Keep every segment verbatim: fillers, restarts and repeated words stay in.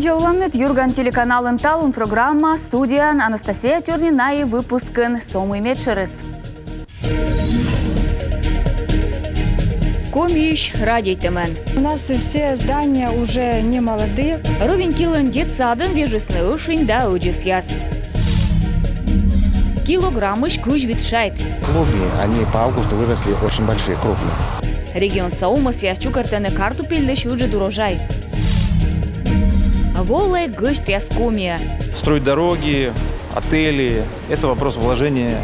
Видза оланныд! Юрган телеканалын «Талун» программа, студияын Анастасия Тюрнина. И выпускын со мый медшӧрыс. Комиысь радейтӧмӧн. У нас все здания уже не молодые. Рувим Килӧн детсадын вежисны ӧшинь да ӧдзӧсъяс. Килограммысь кызь вит шайт. Клубни, они по августу выросли очень большие, крупные. Регионса овмӧсъяс чукӧртӧны картупельлысь ыджыд урожай. Волӧй гӧсьтъяс Комиӧ. Строить дороги, отели — это вопрос вложения,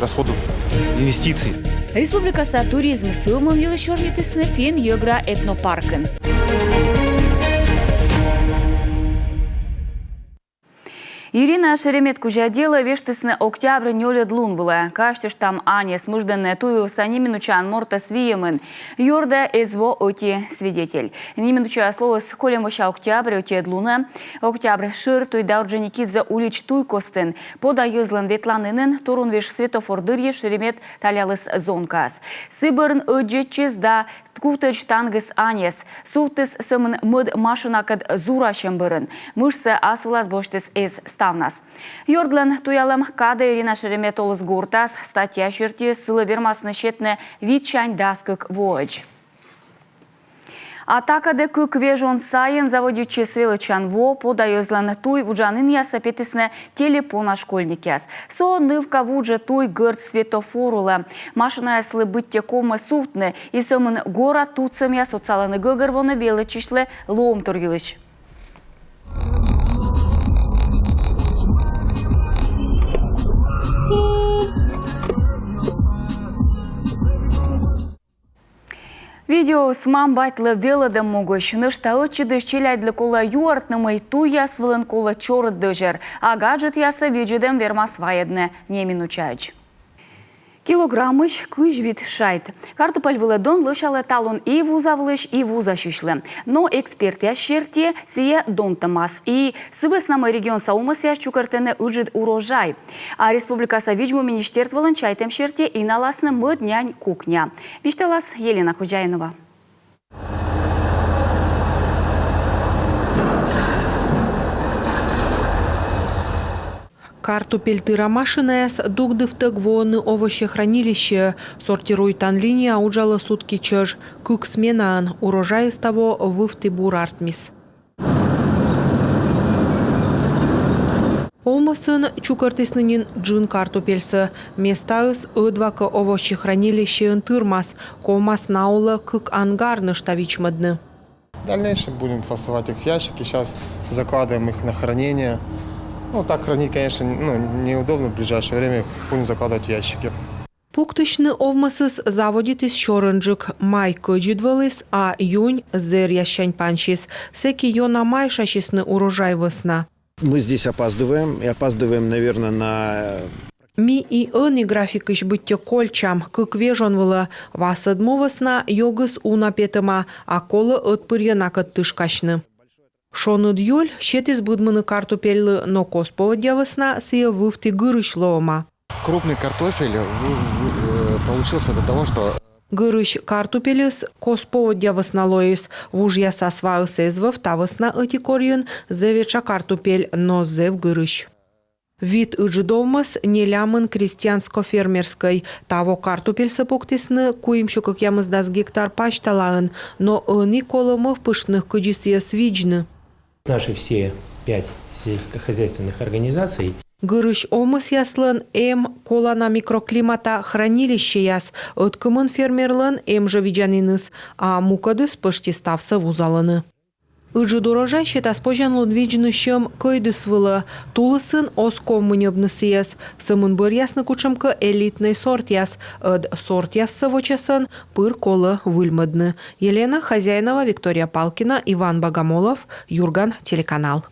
расходов, инвестиций. Республикаса туризм сӧвмӧм йылысь сёрнитісны Финн-йӧгра этнопаркын. Ирина Шеремет кузя делӧ вештісны октябрь нёльӧд лун вылӧ. Казьтыштам, аньӧс мыждӧны туйвывса неминучаӧн мортӧс виӧмын. Ёрдӧ эз во ӧти свидетель. Неминучаыс лоис кольӧмӧсь октябрь ӧтиӧд лунӧ. Октябрь шӧр туй да Орджоникидзе улич туй костын. Пода йӧзлӧн ветланінын турунвиж светофор дырйи Шеремет таляліс зонкаӧс. Сы бӧрын ӧддзӧдчис да кувтӧдз тангыс аньӧс. Сувтіс сӧмын мӧд машинакӧд зурасьӧм бӧрын. Мыжсӧ ас вылас босьтіс эз ставнас. Ёрдлӧн туялӧм кадӧ Ирина Шеремет оліс гортас. Статья серти сылы вермасны сетны витсянь дас кык воӧдз. А та кадӧ кык вежон сайын заводитчис велӧдчан во. Пода йӧзлӧн туй вуджанінъясӧ петісны телепона школьникъяс. Со нывка вуджӧ туй гӧрд светофор улӧ. Машинаяслы быттьӧ ковмӧ сувтны, и сӧмын гора тутсӧмъяс отсалӧны гӧгӧрвоны велӧдчысьлы лоӧмтор йылысь. Видеоыс мам-батьлы велӧдӧм могысь. Нӧшта ӧтчыдысь челядьлы колӧ юӧртны, мый туйяс вылын колӧ чорыд дӧзьӧр, а гаджетъяссӧ видзӧдӧм вермас вайӧдны неминучаӧдз. Килограммысь кызь вит шайт. Картупель вылӧ дон лӧсялӧ талун и вузавлысь, и вузасьысьлы. Но экспертъяс серти, сійӧ донтӧмас. И сы вӧсна, мый регионса овмӧсъяс чукӧртӧны ыджыд урожай. А республикаса видз-му министерстволӧн чайтӧм серти иналасны мӧд нянь кокня. Висьталас Елена Хозяинова. Картупель тыра машинаяс дугдывтӧг воӧны овощехранилищеӧ. Сортируйтан линия уджалӧ сутки чӧж, кык сменаӧн. Урожайыс таво вывті бур артмис. Овмӧсын чукӧртісны нин джын картупельсӧ. Местаыс ӧдвакӧ овощехранилищеын тырмас, ковмас на улӧ кык ангар нӧшта вичмӧдны. В дальнейшем будем фасовать их в ящики. Сейчас закладываем их на хранение. Ну, так хранить, конечно, ну, неудобно. В ближайшее время их будем закладывать в ящики. Пуктысьны овмӧсыс заводитіс сёрӧнджык. Май кӧдзыд вӧліс, а юнь зэръяссянь пансис. Сэки ёна майшасисны урожай вӧсна. Мы здесь опаздываем, и опаздываем, наверное, на... Ми и ӧні графикысь быттьӧ кольчам, кык вежон вылӧ. Васӧд му вӧсна ёгыс уна петӧма, а колӧ ӧтпырйӧ накӧд тышкасьны. Шоныд юль сетіс быдмыны картупельлы, но кос поводдя вӧсна сійӧ вывті гырысь лоӧма. Крупный картофель в-, в-, э, получился из-за того, что... Гырысь картупельыс кос поводдя вӧсна лоис. Вужъяса сваыс эз вӧв, та вӧсна ӧти корйын зэв этша картупель, но зэв гырысь. Вит ыджыд овмӧс нелямын крестьянско-фермерскӧй. Таво картупельсӧ пуктісны куимсё кӧкъямысдас гектар пасьталаын, но ӧні колӧ мӧвпыштны, кыдзи сійӧс видзны. Наши все пять сельскохозяйственных организаций. Гырысь овмӧсъяслӧн эм колана микроклимата хранилищеяс, ӧткымын фермерлӧн эм жӧ видзаніныс, а мукӧдыс пӧшти ставсӧ вузалӧны. Ыджыд урожай сетас позянлун видзны сьӧм кӧйдыс вылӧ. Тулысын оз ковмы ньӧбны сійӧс. Сӧмын бӧръясны кутшӧмкӧ элитнӧй сортъяс. Ӧд сортъяссӧ вочасӧн пыр колӧ выльмӧдны. Елена Хозяинова, Виктория Палкина, Иван Богомолов, «Юрган» телеканал.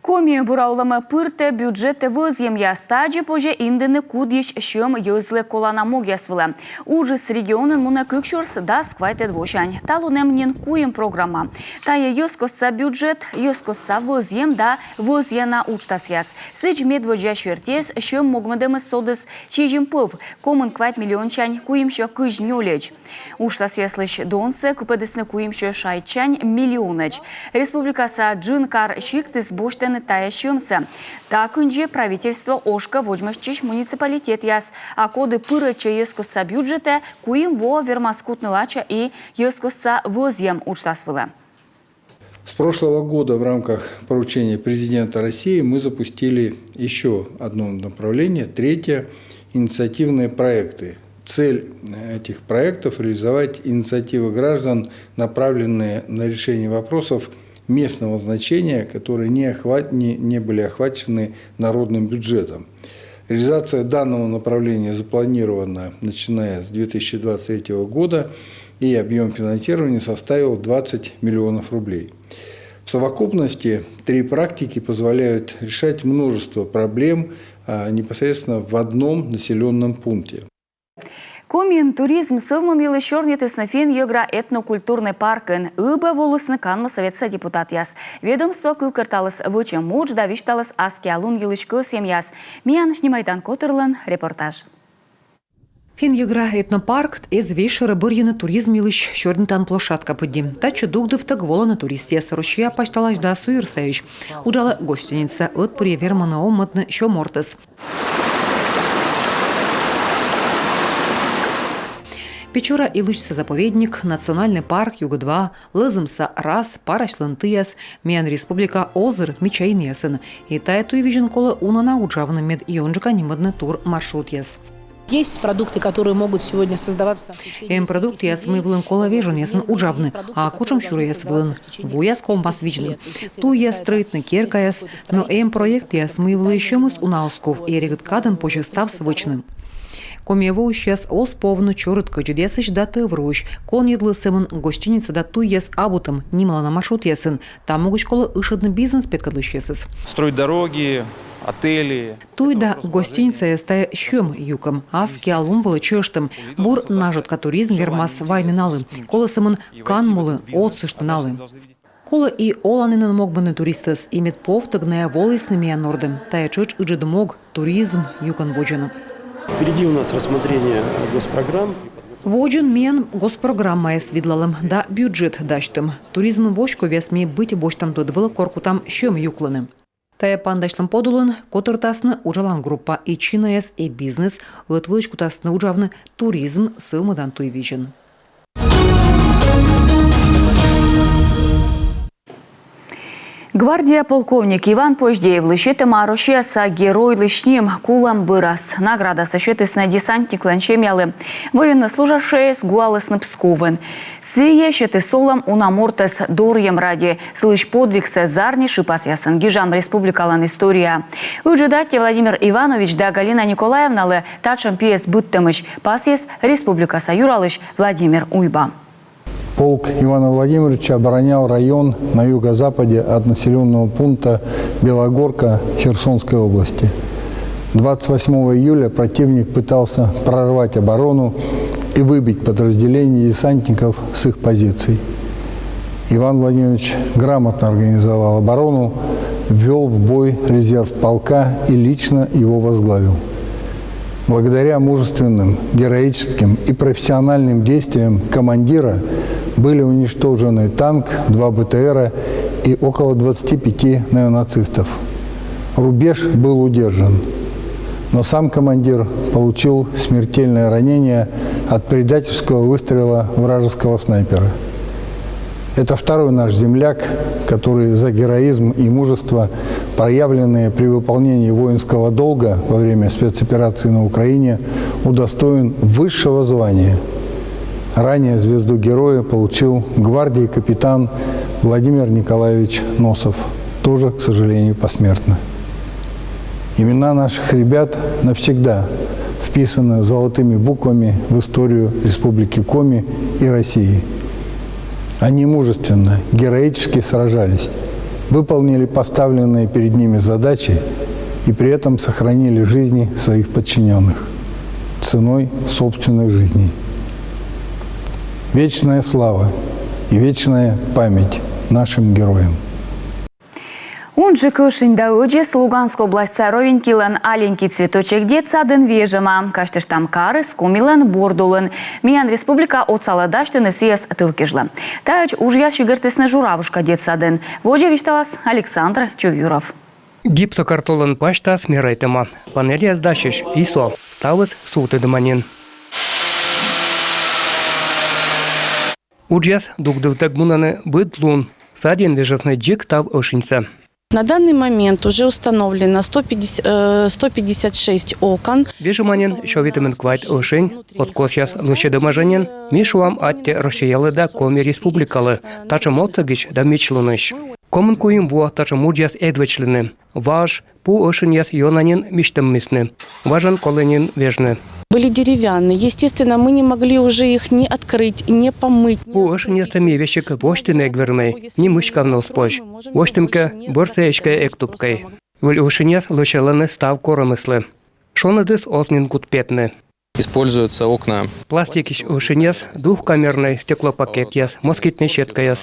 Коми бура олӧмӧ пыртӧ бюджетӧ вӧзйӧмъяс. Тадзи позьӧ индыны кудйысь сьӧм йӧзлы колана могъяс вылӧ. Уджыс регионын мунӧ кык сюрс дас квайтӧд восянь. Талун эм нин куим программа. Тайӧ йӧзкостса бюджет, йӧзкостса вӧзйӧм да вӧзйӧна уджтасъяс. Сідз, медводдза сертиыс сьӧм могмӧдӧмыс содіс сизим пӧв, комын квайт миллионсянь куимсё кызь нёльӧдз. Уджтасъяслысь донсӧ кыпӧдісны куимсё шайтсянь миллионӧдз. Республикаса джын кар сиктыс босьтӧны тайӧ сьӧмсӧ. Та кындзи правительство ошкӧ водзмӧстчысь муниципалитетъяс. А коді пырӧдчӧ йӧзкостса бюджетӧ, куим воӧ вермас кутны лача и йӧзкостса вӧзйӧм уджтас вылӧ. С прошлого года в рамках поручения президента России мы запустили еще одно направление, третье, инициативные проекты. Цель этих проектов — реализовать инициативы граждан, направленные на решение вопросов местного значения, которые не, охват... не, не были охвачены народным бюджетом. Реализация данного направления запланирована, начиная с две тысячи двадцать третьего года, и объем финансирования составил двадцать миллионов рублей. В совокупности три практики позволяют решать множество проблем непосредственно в одном населенном пункте. Комиын туризм сӧвмӧм йылысь сёрнитісны Финн-йӧгра этнокультурнӧй паркын. Ыбӧ волісны канму сӧветса депутатъяс. Ведомство кывкӧрталіс вӧчӧм удж да висьталіс аскиа лун йылысь кӧсйӧмъяс. Миян снимайтан котырлӧн репортаж. Финн-йӧгра этнопарк — эз весьшӧрӧ бӧрйыны туризм йылысь сёрнитан площадка пыдди. Татчӧ дугдывтӧг волӧны туристъяс Россия пасьталаысь да суйӧр сайысь. Уджалӧ гостиница, ӧтпырйӧ вермӧны овмӧдны сё мортӧс. Печора йылысьса заповедник, национальнӧй парк «Югыд ва», лӧзымса рас, парасьлӧн тыяс — миян республика озыр мича инъясын. И тайӧ туйвизьын колӧ уна на уджавны, мед ёнджыка нимӧдны турмаршрутъяс. Есть продукты, которые могут сегодня создаваться там в течение Эм продуктъяс, мый вылын колӧ вежонъясын уджавны, а кутшӧм сюрӧяс вылын вуяс ковмас видзны. Туйяс стрӧитны, керкаяс, но эм проектъяс, мый вылӧ сьӧмыс уна оз ков, и регыд кадӧн позьӧ ставсӧ вӧчны. Коми воысьяс оз повны чорыд кӧдзыдъясысь да тӧвроысь. Конйыдлы сӧмын гостиница да туйяс абутӧм нималана маршрутъясын. Та могысь колӧ ышӧдны бизнес петкӧдлысьясӧс. Строить дороги, отели. Туй да гостиницаяс — тайӧ сьӧм юкӧм, аскиа лун вылӧ чӧжтӧм. Бур нажӧтка туризм вермас вайны налы. Колӧ сӧмын канмулы отсыштны налы. Колӧ и оланінын могмӧдны туристӧс, и мед повтӧг найӧ волісны миян ордӧ. Тайӧ тшӧтш ыджыд мог туризм юкӧн водзӧ на. Впереди у нас рассмотрение госпрограмм. Водзын миян госпрограммаяс видлалӧм да бюджет дасьтӧм. Туризмын воськовъяс ми быть босьтам тӧд вылӧ, кор кутам сьӧм юклыны. Тайӧ паныдасьлӧм подулын котыртасны уджалан группа, и чинаяс, и бизнес ӧтвылысь кутасны уджавны туризм сӧвмӧдан туйвизьын. Гвардия полковник Иван Поздеевлы сетӧма Россияса Геройлысь ним кулӧм бӧрас. Наградасӧ сетісны десантниклӧн семьялы. Военнослужащӧйӧс гуалісны Псковын. Сійӧ сетіс олӧм уна мортӧс дорйӧм ради. Сылысь подвигсӧ зарни шыпасъясӧн гижам республикалӧн историяӧ. Ыджыд аттьӧ Владимир Иванович да Галина Николаевналы татшӧм пиӧс быдтӧмысь, пасйис республикаса юралысь Владимир Уйба. Полк Ивана Владимировича оборонял район на юго-западе от населенного пункта Белогорка Херсонской области. Двадцать восьмого июля противник пытался прорвать оборону и выбить подразделения десантников с их позиций. Иван Владимирович грамотно организовал оборону, ввёл в бой резерв полка и лично его возглавил. Благодаря мужественным, героическим и профессиональным действиям командира были уничтожены танк, два Б Т Р и около двадцати пяти неонацистов. Рубеж был удержан, но сам командир получил смертельное ранение от предательского выстрела вражеского снайпера. Это второй наш земляк, который за героизм и мужество, проявленные при выполнении воинского долга во время спецоперации на Украине, удостоен высшего звания. Ранее звезду Героя получил гвардии капитан Владимир Николаевич Носов, тоже, к сожалению, посмертно. Имена наших ребят навсегда вписаны золотыми буквами в историю Республики Коми и России. Они мужественно, героически сражались. выполнили поставленные перед ними задачи и при этом сохранили жизни своих подчиненных ценой собственной жизни. Вечная слава и вечная память нашим героям! Унджык ӧшинь да ӧдзӧс. Луганск обласьтса Ровенькилӧн «Аленький цветочек» детсадын вежӧма. Казьтыштам, карыс Комилӧн борд улын. Миян республика отсалӧ дасьтыны сійӧс тӧв кежлӧ. Таӧдз уджъяс сигӧртісны Журавушка детсадын. Водзӧ висьталас Александр Чувьюров. Гипсокартонлӧн пасьтаӧс мерайтӧма. Панельяс дасьӧсь, и со. Ставыс сувтӧдӧма нин. Уджъяс дугдывтӧг мунӧны быд лун. Садйын вежисны дзик став ӧшиньсӧ. На данный момент уже установлено сто пятьдесят, э, сто пятьдесят шесть окон. Вежӧма нин сё витымын квайт ӧшинь. Откосъяс лӧсьӧдӧма жӧ нин. Ми шуам аттьӧ Россиялы да Коми Республикалы татшӧм отсӧгысь да мичлунысь. Комын куим во татшӧм уджъяс эд вӧчлыны. Важ, пу ӧшиньяс ёна нин мисьтӧммисны. Важӧн колӧ нин вежны. Были деревянные. Естественно, мы не могли уже их ни открыть, ни помыть. Пу ӧшиньяссӧ ми весиг восьтыны эг вермӧй, ни мыськавны оз позь. Восьтім кӧ, бӧрсӧ эськӧ эг тупкӧй. Выль ӧшиньяс лӧсьӧлӧны став корӧмыслы. Шоныдыс оз нин кут петны. Используются окна. Пластикысь ӧшиньяс, двухкамернӧй стеклопакетъяс, москитнӧй сеткаяс.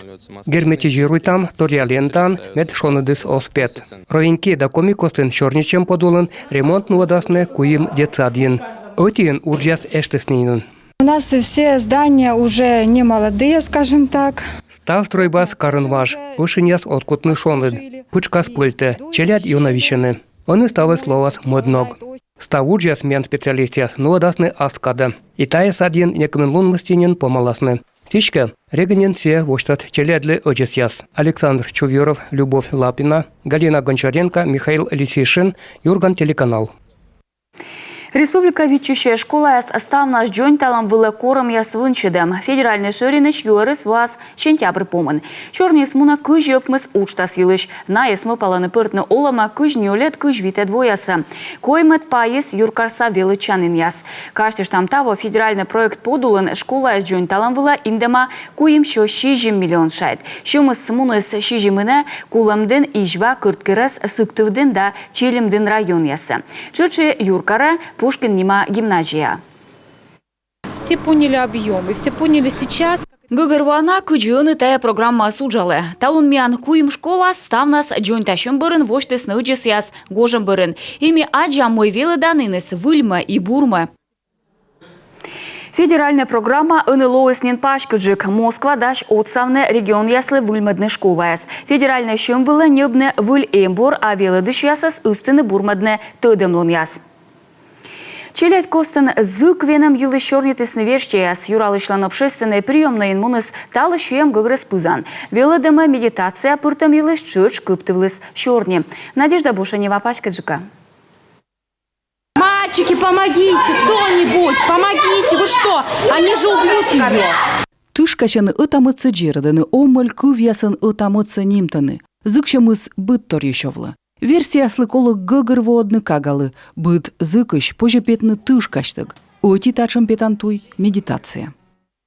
Герметизируйтам торъя лентаӧн, мед шоныдыс оз пет. Ровеньки да Коми костын сёрнитчӧм подулын ремонт нуӧдасны куим детсадйын. Ӧтиын уджъяс эштісны нин. У нас все здания уже не молодые, скажем так. Став стрӧйбаыс карын важ, ӧшиньяс оз кутны шоныд. Пытшкас пӧльтӧ, челядь ёна висьӧны. Ӧні ставыс лоас мӧд ног. Став уджъяс миян специалистъяс нуӧдасны ас кадӧ. И тайӧ садйын некымын лун мысти нин помаласны. Сідзкӧ, регыд нин сійӧ восьтас челядьлы ӧдзӧсъяс. Александр Чувьюров, Любовь Лапина, Галина Гончаренко, Михаил Лисишин, «Юрган» телеканал. Республика виччысьӧ школаяс ставнас дзоньталӧм вылӧ корӧмъяс вынсьӧдӧм. Федеральнӧй шӧринысь юӧрыс воас сентябр помын. Сёрниыс мунӧ кызь ӧкмыс уджтас йылысь. Найӧс мӧвпалӧны пӧртны олӧмӧ кызь нёльӧд — кызь витӧд воясӧ. Коймӧд пайыс — юркарса велӧдчанінъяс. Казьтыштам, таво федеральнӧй проект подулын школаяс дзоньталӧм вылӧ индӧма куимсё сизим миллион шайт. Сьӧмыс муніс сизимынӧ Кулӧмдін, Изьва, Кӧрткерӧс, Сыктывдін да Чилимдін районъясӧ. Тшӧтш и юркарӧ, Пушкин нима гимназияӧ. Все поняли объем, и все поняли сейчас. Гӧгӧрвоана, кыдзи ӧні тайӧ программаыс уджалӧ. Талун миян куим школа ставнас дзоньтасьӧм бӧрын восьтісны ӧдзӧсъяс гожӧм бӧрын. И ми аддзам, мый велӧданіныс выльмӧ и бурмӧ. Федеральнӧй программа ӧні лоис нин паськыдджык. Москва дась отсавны регионъяслы выльмӧдны школаяс. Федеральнӧй сьӧм вылӧ ньӧбны выль эмбур, а велӧдысьясӧс ыстыны бурмӧдны тӧдӧмлунъяс. Челядь костын зык венӧм йылысь сёрнитісны верстьӧяс. Юралысьлӧн общественнӧй приёмнӧйын муніс талысь сиӧм гӧгрӧс пызан. Велӧдӧмӧ медитацияӧ пыртӧм йылысь тшӧтш кыптывліс сёрни. Надежда Бошенева паськыдджыка. Мальчики, помогите, кто-нибудь, помогите, вы что? Они же убьют ее. Тышкасьӧны ӧта-мӧдсӧ, дзирӧдӧны, омӧль кывъясӧн ӧта-мӧдсӧ нимтӧны. Зыксьӧмыс быдторйысь овлӧ. Верстьӧяслы колӧ гӧгӧрвоӧдны кагалы: быд зыкысь позьӧ петны тышкасьтӧг. Ӧти татшӧм петан туй — медитация.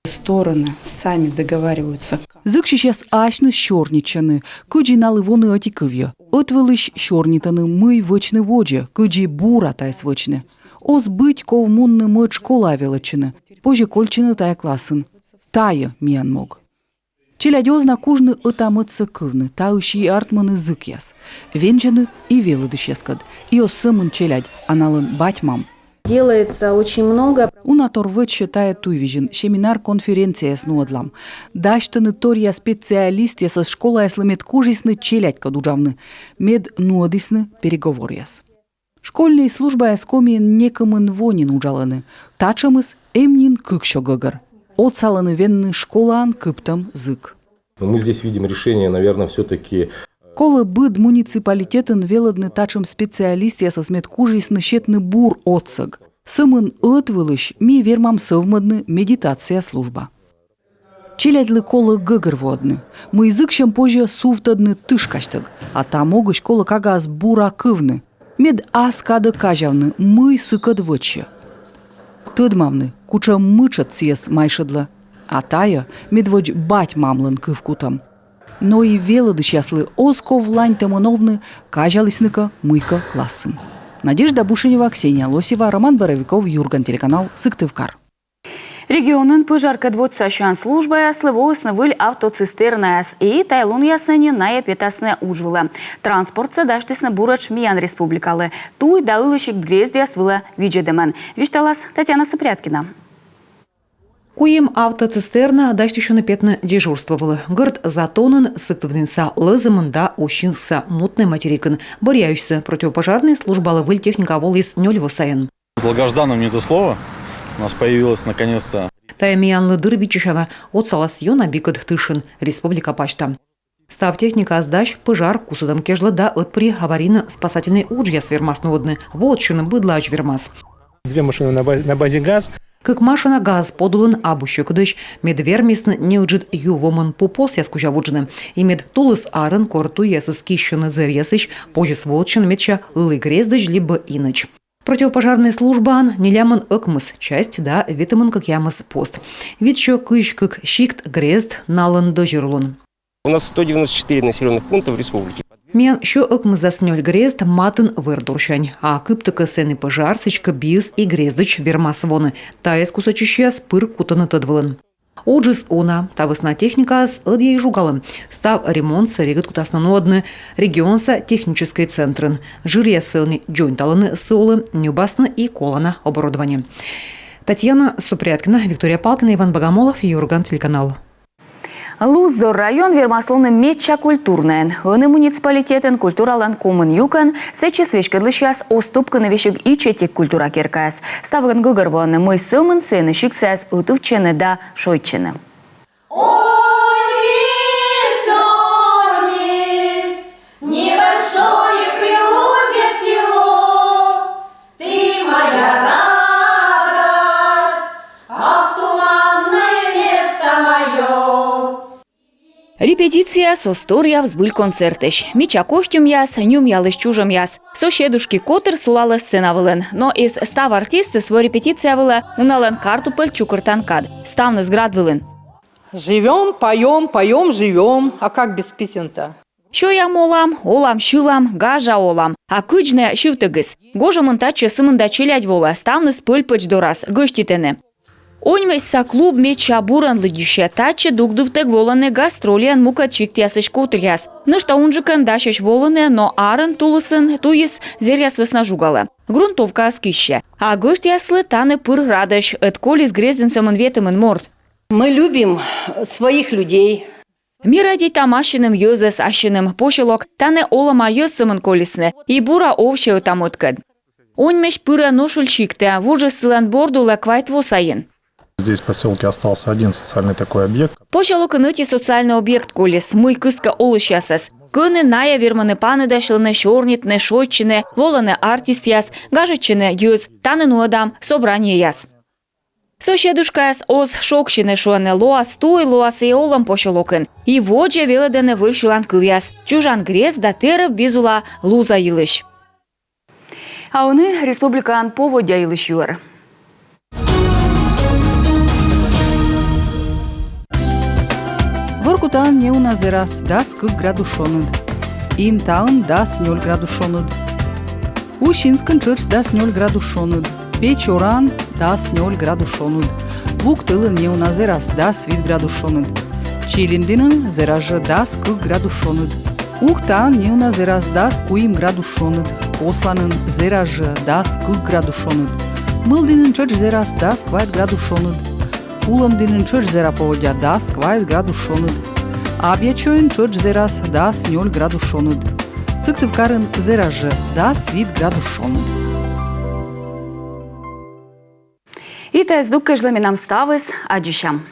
Стороны сами договариваются. Зыксьысьяс асьныс сёрнитчӧны, кыдзи налы воны ӧти кывйӧ. Ӧтвылысь сёрнитӧны, мый вӧчны водзӧ, кыдзи бура тайӧс вӧчны. Оз быть ков мунны мӧд школаӧ велӧдчыны. Позьӧ кольччыны тайӧ классын. Тайӧ миян мог. Челядь оз на кужны ӧта-мӧдсӧ кывны, таысь и артмӧны зыкъяс. Вензьӧны и велӧдысьяскӧд. И оз сӧмын челядь, а налӧн бать-мам. Делается очень много. Уна тор вӧчсьӧ тайӧ туйвизьын, семинар-конференцияяс нуӧдлам. Дасьтӧны торъя специалистъясӧс школаяслы, мед кужисны челядькӧд уджавны, мед нуӧдісны переговоръяс. Школьнӧй службаяс Комиын некымын во нин уджалӧны. Татшӧмыс эм нин кыксё гӧгӧр. Отсалӧны венны школаын кыптӧм зык. Но мы здесь видим решение, наверное, все-таки... Колӧ быд муниципалитетын велӧдны татшӧм специалистъясӧс, мед кужисны сетны бур отсӧг. Сӧмын ӧтвылысь ми вермам сӧвмӧдны медитация служба. Челядьлы колӧ гӧгӧрвоӧдны, мый зыксьӧм позьӧ сувтӧдны тышкасьтӧг, а та могысь колӧ кагаӧс бура кывны, мед ас кадӧ казявны, мый сыкӧд вӧчсьӧ. Тӧдмавны, кутшӧм мытшӧд сійӧс майшӧдлӧ. А тайӧ медводз бать-мамлӧн кывкутӧм. Но и велӧдысьяслы оз ков ланьтӧмӧн овны, казялісны кӧ мыйкӧ классын. Надежда Бушенева, Ксения Лосева, Роман Боровиков, «Юрган» телеканал, Сыктывкар. Регионын пӧжаркӧд вотсасян службаяслы воисны выль автоцистернаяс, и тайӧ лунъясӧ нин найӧ петасны удж вылӧ. Транспортсӧ дасьтісны буретш миян республикалы, туй да ылысигт грездъяс вылӧ видзӧдӧмӧн. Висьталас Татьяна Супряткина. Куим автоцистерна дасьтысьӧны петны дежурство вылӧ. Гӧрд Затонын, Сыктывдінса Лӧзӧмын да Усинскса Мутнӧй материкын. Бӧръяысь противопожарнӧй службалы выль техника воліс нёль во сайын. Долгожданным не то слово. У нас появилось наконец-то. Тайӧ миянлы дыр виччысяна отсалас ёна бикӧд тышын республика пасьта. Став техникаыс дась пӧжар кусӧдӧм кежлӧ да ӧтпырйӧ аварийно-спасательнӧй уджъяс вермас нуӧдны, воӧдчыны быдлаӧдз вермас. Две машины на ба-, на базе ГАЗ. Кык машина ГАЗ подулын абу сьӧкыдӧсь, мед вермисны неыджыд ю вомын пу посъяс кузя вуджны. И мед тулыс-арын, кор туйясыс киссьӧны зэръясысь, позис воӧдчыны медся ылі грездысь либӧ инӧч. Противопожарнӧй службаын нелямын ӧкмыс часть да ветымын кӧкъямыс пост. Вит сё кызь кык сикт-грезд налӧн дӧзьӧр улын. У нас сто девяносто четыре населённых пункта в республике. Миян сё ӧкмысдас нёль грезд матын вӧрдорсянь. А кыптӧ кӧ, сэні пӧжар, сідзкӧ биыс и грездӧдз вермас воны. Тайӧс кусӧдчысьяс пыр кутӧны тӧд вылын. Уджыс уна, та вӧсна техникаыс ӧдйӧ и жугалӧ. Став ремонтсӧ регыд кутасны нуӧдны регионса техническӧй центрын. Жыръяссӧ ӧні дзоньталӧны сы улӧ, ньӧбасны и колана оборудование. Татьяна Супряткина, Виктория Палкина, Иван Богомолов, «Юрган» телеканал. Луздор район вермас лоны медся культурнӧйӧн. Ӧні муниципалитетын культуралӧн комын юкӧн сэтчӧс веськӧдлысьяс оз тупкыны весиг ичӧтик культура керкаяс. Ставӧн гӧгӧрвоӧны, мый сӧмын сэні сиктсаяс ӧтувтчӧны да шойччӧны. Небольшое Прилузье село, ты моя радость, ах, туманное место мое. Репетицияяс оз торъя збыль концертысь. Мича костюмъяс, нюмъялысь чужӧмъяс. «Соседушки» котыр сулалӧ сцена вылын. Но эз став артистыс во репетиция вылӧ уналӧн картупель чукӧртан кад. Ставныс град вылын. Живём, поём, поём, живём. А как без песен-то? Сёям, олам, олам, сьылам, гажа олам. А кыдз нӧ сьывтігыс? Гожӧмын татчӧ сымында челядь волӧ, ставныс пӧль-пӧч дорас, гӧститӧны. Оньмӧсса клуб медся бурӧн лыддьыссьӧ, татчӧ дугдывтӧг волӧны гастрольӧн мукӧд сиктъясысь котыръяс. Нӧшта унджыкӧн дасьӧсь волыны, но арын, тулысын, туйыс зэръяс вӧсна жугалӧ. Грунтовкаыс киссьӧ. А гӧсьтъяслы тані пыр радӧсь, ӧд колис грездын сӧмын ветымын морт. Мы любим своих людей. Ми радейтам ассьыным йӧзӧс, ассьыным посёлок. Тані олӧма йӧз сӧмын колисны, и бура овсьӧ ӧта-мӧдкӧд. Оньмӧсь пырӧ Ношуль сиктӧ, вуджыс сылӧн борд улӧ квайт во сайын. Здесь в посёлке остался один социальный такой объект. Посёлокын ӧти социальнӧй объект колис, мый кыскӧ олысьясӧс. Кӧні найӧ вермӧны паныдасьлыны, сёрнитны, шойччыны, волӧны артистъяс, гажӧдчӧны йӧз, тані нуӧдам собраниеяс. «Соседушкаяс» оз шогсьыны, шуӧны, лоас туй, лоас и олӧм посёлокын. И водзӧ велӧдӧны вӧлі сьылан кывъяс: чужан грезд да тэрыб визула луза йылысь. А ӧні республикаын поводдя йылысь юӧр. Воркутаын неуна зэрас, дас кык градус шоныд. Интаын дас нёль градус шоныд. Усинскын тшӧтш дас нёль градус шоныд. Печораын дас нёль градус шоныд. Вуктылын неуна зэрас, дас вит градус шоныд. Чилимдінын зэрас жӧ, дас кык градус шоныд. Ухтаын неуна зэрас, дас куим градус шоныд. Посланын зэрас жӧ, дас кык градус шоныд. Мылдінын тшӧтш зэрас, дас квайт градус шоныд. Улӧмдінын тшӧтш зэра поводдя, дас квайт градус шоныд. Абъячойын тшӧтш зэрас, дас нёль градус шоныд. Сыктывкарын зэрас жӧ, дас вит градус шоныд. И тайӧ здук кежлӧ менам ставыс. Аддзысям.